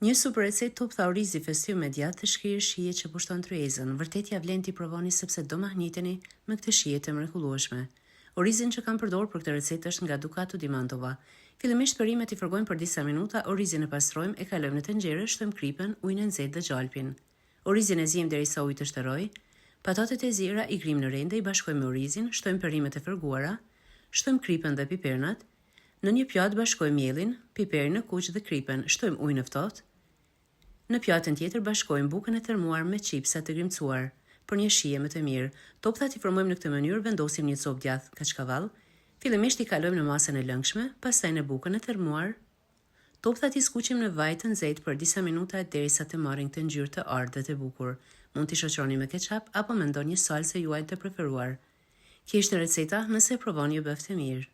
Një super recetë toptha orizi festive me djathë të shkrirë shije që pushton tryezën. Vërtet ia vlen t'i provoni sepse do mahniteni me këtë shije të mrekullueshme. Orizin që kam përdorur për këtë recetë është nga Ducato di Mantova. Fillimisht perimet i fërgojmë për disa minuta, orizin e pastrojmë, e kalojmë në tenxhere, shtojmë kripën, ujin e nxehtë dhe gjalpin. Orizin e ziejmë derisa uji të shterojë. Patatet e ziera i grijmë në rende, i bashkojmë me orizin, shtojmë perimet e fërguara, shtojmë kripën dhe pipernat, Në një pjatë bashkojmë miellin, piperin e kuq dhe kripën, shtojmë ujin e ftohtë. Në pjatën tjetër bashkojmë bukën e thërrmuar me çipsa të grimcuar, për një shije më të mirë. Topthat i formojmë në këtë mënyrë, vendosim një copë djathë kaçkavall, fillimisht i kalojmë në masën e lëngshme, pastaj në bukën e thërrmuar. Topthat i skuqim në vaj të nxehtë për disa minuta derisa të marrin këtë ngjyrë të artë dhe të bukur. Mund t'i shoqëroni me ketchup apo me ndonjë salcë juaj të preferuar. Kjo ishte receta, nëse e provoni ju bëftë mirë.